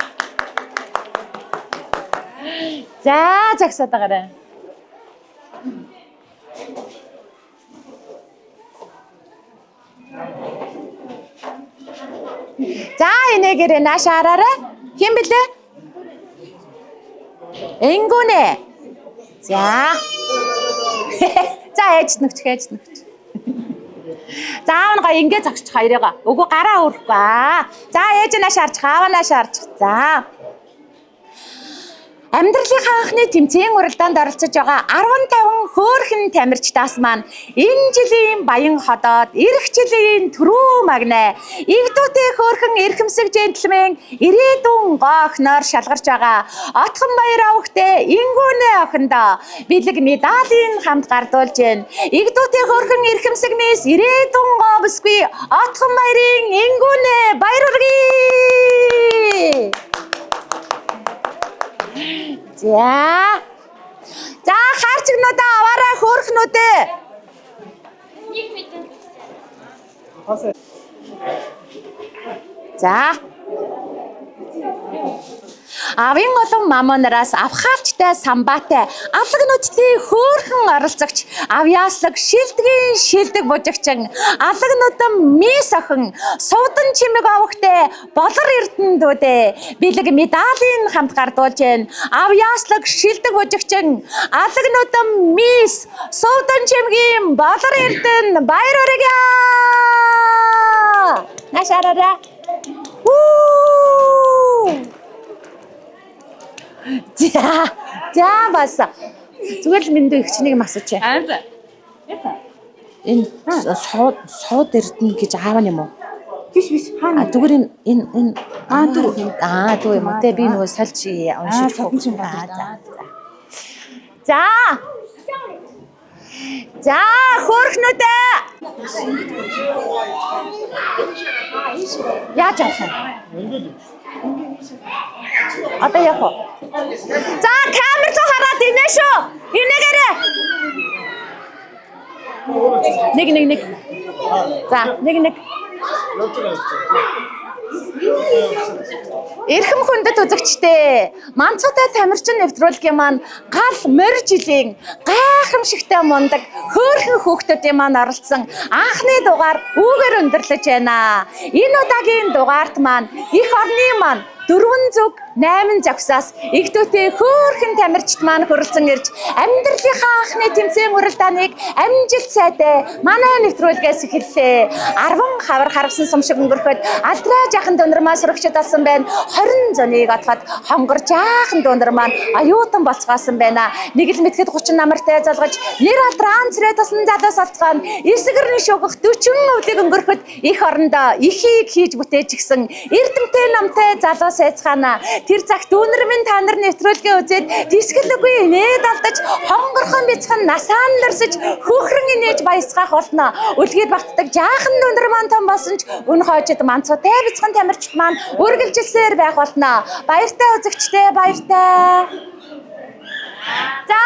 За загсаад байгаарай. За энэгээрээ нааш хараарай. Хэн блэ? Энгүүнэ. За. За ээж нөгч ээж нөгч. За аав нь гоё ингэ зогсчих хоёрыгоо. Үгүй гараа өрөхгүй аа. За ээж нааш харчих, аав нааш харчих. За. Амьдралынхаа анхны тэмцээн уралдаанд оролцож байгаа 15 хөөрхөн тамирчдаас маань энэ жилийн Баян ходоод, эх жилийн түрүү магнай, игдүүтэй хөөрхөн эрхэмсэг джентльмен ирээдүйн гоохноор шалгарч байгаа. Отхон баяр авахтэй Ингүүнэ охиндоо бэлэг медалийн хамт гардуулж байна. Игдүүтэй хөөрхөн эрхэмсэг мис ирээдүйн гоо бүсгүй Отхон баярын Ингүүнэ баяр хүргэе. За. За харцгнуудаа аваарай хөөрхнүүдээ. За. Авын олон мамонараас авхаалчтай самбаатай алаг нүдтэй хөөрхөн оролцогч авьяаслаг шилдгийн шилдэг бужигчин алаг нүдэн мис охин сувдан чимэг овогтой болор эрдэнэдүүдээ бэлэг медалийн хамт гардуулж байна. Авьяаслаг шилдэг бужигчин алаг нүдэн мис сувдан чимгийн болор эрдэнэ баяр хүргэе. Нааш араарай. Үү! За. За бас. Зүгээр л мэндэ ихчнийг юм асууч. Аа за. Энэ сууд эрдэнэ гэж аав нь юм уу? Биш биш хаана А зүгээр энэ энэ энэ Аа, дүү. Аа дүү юм уу те би нөгөө сольж уншиж содон чинь Аа, бодож. за. За. За хөөрхнүүдээ. Яаж авах вэ? Одоо явах уу? За камер руу хараад инээ шүү. Инээгээрээ. Нэг нэг нэг. За нэг нэг. Эрхэм хүндэт үзэгчдээ, Манцуутай тамирчин нэвтрүүлгийн маань гал морь жилийн гайхамшигтай мундаг хөөрхөн хүүхдүүдийн маань оролцсон анхны дугаар үүгээр өндөрлөж байна. Энэ удаагийн дугаарт маань эх орны маань 4 зүг 8 зогсоос эгдүүтэй хөөрхөн тамирчид маань хүрэлцэн ирж амьдралынхаа анхны тэмцээн уралдааныг амжилт сайтай манай нэвтрүүлгээс эхэллээ. 10 хавар харвсан сум шиг өнгөрөхөд алдраа жаахан дундар маань сөрөгчд болсон байна. 20 зуныг отоход хонгор жаахан дундар маань аюутан болцгоосон байна. Нэг л мэтгэд 30 намартай золгож нэр алдраан царай тусан залуус олцгоон эсгэрэн шугах 40 өвлийг өнгөрөхөд эх орондоо ихийг хийж бүтээж гисэн эрдэмтэй намтай залуус айцгаана. Тэр цагт дүүнэр минь та нар нэвтрүүлгээ үзээд тэсгэлгүй инээд алдаж хонгорхон бяцхан насаан нэрсэж хөөхрөн инээж баясгаах болно. Үлгээр багтдаг жаахан дүүнэр маань том болсон ч өн хойжид манцуутай бяцхан тамирчид маань үргэлжилсээр байх болно. Баяртай үзэгчдээ баяртай. За.